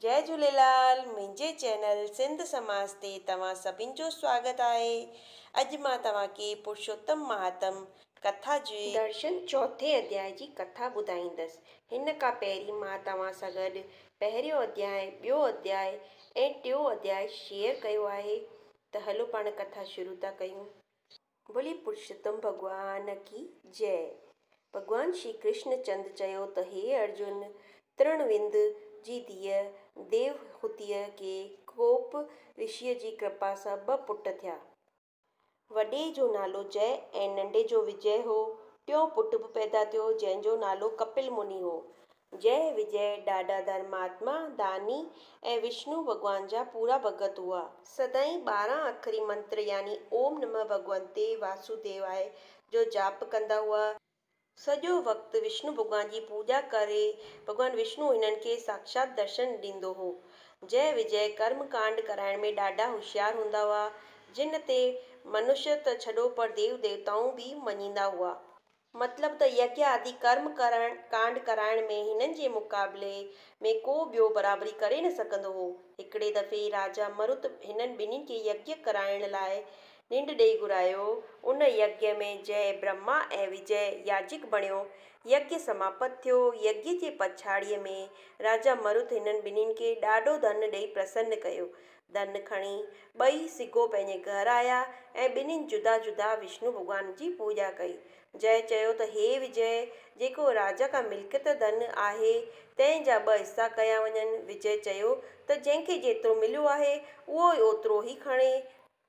جئي جهوليلال منهنجي چينل سنڌ سماج تي توهان سڀن جو سواگت آهي. اڄ مان توهان کي پرشوتم مهاتم ڪٿا جي. درشن چوٿين اڌياء جي ڪٿا ٻڌائيندس. هن کان پهرين مان توهان سان گڏ پهريون اڌياء، ٻيو اڌياء ۽ ٽيون اڌياء شيئر ڪيو آهي ته هلو پاڻ ڪٿا شروع ٿا ڪيون. بولي پرشوتم ڀڳوان ڪي جئه. ڀڳوان شري ڪرشن چند چيو ته هي ارجن! ترڻوند جي ڌيء ديوهوتيء کي ڪوپ رشيء جي ڪرپا سان ٻه پٽ ٿيا. وڏي جو نالو جئه ۽ ننڍي جو وجئه هو. ٽيون پٽ به پيدا ٿيو، جنهن جو نالو ڪپل مني هو. جئه وجئه ڏاڍا ڌرماتما، داني ۽ وشنو ڀڳوان جا پورا ڀڳت هئا. سدائين 12 اکري منتر يعني اوم نمه ڀڳونتي واسوديواي جو جاپ ڪندا هئا. سڄو وقت وشنو ڀڳوان جي پوڄا ڪري ڀڳوان وشنو هنن کي ساکشات درشن ڏيندو هو. جئه وجئه ڪرم ڪانڊ ڪرائڻ ۾ ڏاڍا هوشيار هوندا هئا، جن تي منش ته ڇڏو پر ديو ديوتائون به مڃيندا هئا. مطلب ته يگيا آدي ڪرم ڪرڻ ڪانڊ ڪرائڻ ۾ هنن جي مقابلي ۾ ڪو ٻيو برابري ڪري نه سگهندو هو. هڪڙي دفعي راجا مرت هنن ٻنهين کي يگيا ڪرائڻ لاء ننڊ ڏيئي گهرايو. ان يگيا ۾ جئه برهما ۽ وجئه ياجڪ بڻيو. يگيا سماپت ٿيو. يگيا جي پڇاڙيء ۾ راجا مرت هنن ٻنهين کي ڏاڍو ڌن ڏيئي پرسن ڪيو. ڌن کڻي ٻئي سگهو پنهنجي گهر آيا ۽ ٻنهين جدا جدا وشنو ڀڳوان جي پوڄا ڪئي. جئه چيو ته هي وجئه! جيڪو راجا کان ملڪيت ڌن آهي، تنهن جا ٻه حصا ڪيا وڃن. وجئه چيو ته جنهن کي جيترو مليو آهي، اهو اوترو ئي کڻي.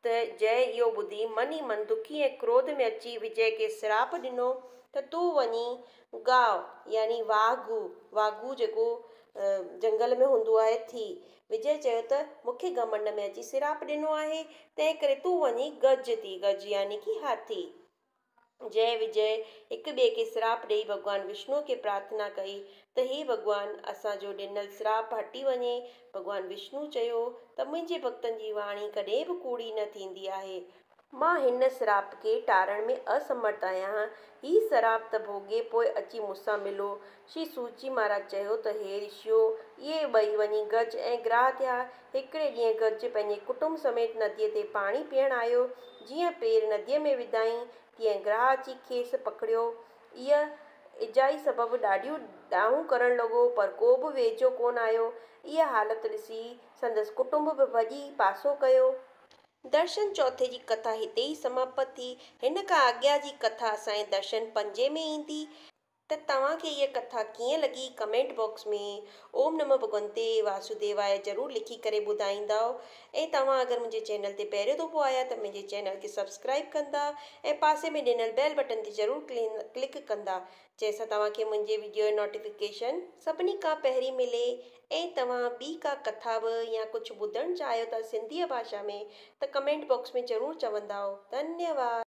ته جئه اهو ٻڌي من ئي من دکي ۽ ڪروڌ ۾ اچي وجئه کي سراپ ڏنو ته تون وڃي گاء يعني واگهه، واگهه جيڪو جنگل ۾ هوندو آهي، ٿي. وجئه چيو ته مون کي گهمنڊ ۾ اچي سراپ ڏنو آهي، تنهن ڪري تون وڃي گج ٿي، گج يعني ڪي هاٿي. جئه وجئه هڪ ٻئي کي سراپ ڏيئي ڀڳوان وشنوء کي پرارٿنا ڪئي ته هي ڀڳوان! اسان جو ڏنل سراپ هٽي وڃي. ڀڳوان وشنو چيو ته منهنجي ڀڳتن جي واڻي ڪڏهن به ڪوڙي نه ٿيندي آهي. مان هن سراپ کي ٽارڻ ۾ اسمرٿ آهيان. هي سراپ ته ڀوڳي پوء اچي مون سان ملو. شري سوچي مهاراج چيو ته هي رشيو! اهي ٻئي وڃي گج ۽ گراهه ٿيا. هڪڙي ڏينهن گج پنهنجي ڪٽنب سميت نديء تي پاڻي پيئڻ آيو. جيئن پير نديء ۾ وڌائين، تيئن گراهه اچي کيس پڪڙيو. اها اجائي سبب ڏاڍيون دانهون ڪرڻ لڳو، پر ڪو به ويجهو ڪونه آيو. اها حالت ڏسي سندس ڪٽنب به ڀڄي پاسو ڪيو. درشن چوٿين جي ڪٿا هتي ئي سماپت ٿي. هن کان اڳيان جي ڪٿا اسان جي درشن پنجين ۾ ايندي. ته توهان کي هيء ڪٿا ڪيئن لڳي ڪمينٽ باڪس ۾ اوم نمو ڀڳونتي واسوديواي ضرور لکي ڪري ٻڌائيندائو ۽ توهان اگر منهنجي چينل تي پهريون دفعو آيا ته منهنجي چينل کي سبسڪرائيب ڪندا ۽ پاسي ۾ ڏنل بيل بٽن تي ضرور ڪلڪ ڪندا جنهن سان توهان کي منهنجي وڊيو جو نوٽيفڪيشن سڀني کان پهرين ملي ۽ توهان ٻي ڪا ڪٿا به يا ڪجهه ٻڌڻ چاهيو ٿا سنڌيء ڀاشا ۾ ته ڪمينٽ باڪس ۾ ضرور چوندائو ڌنيواد.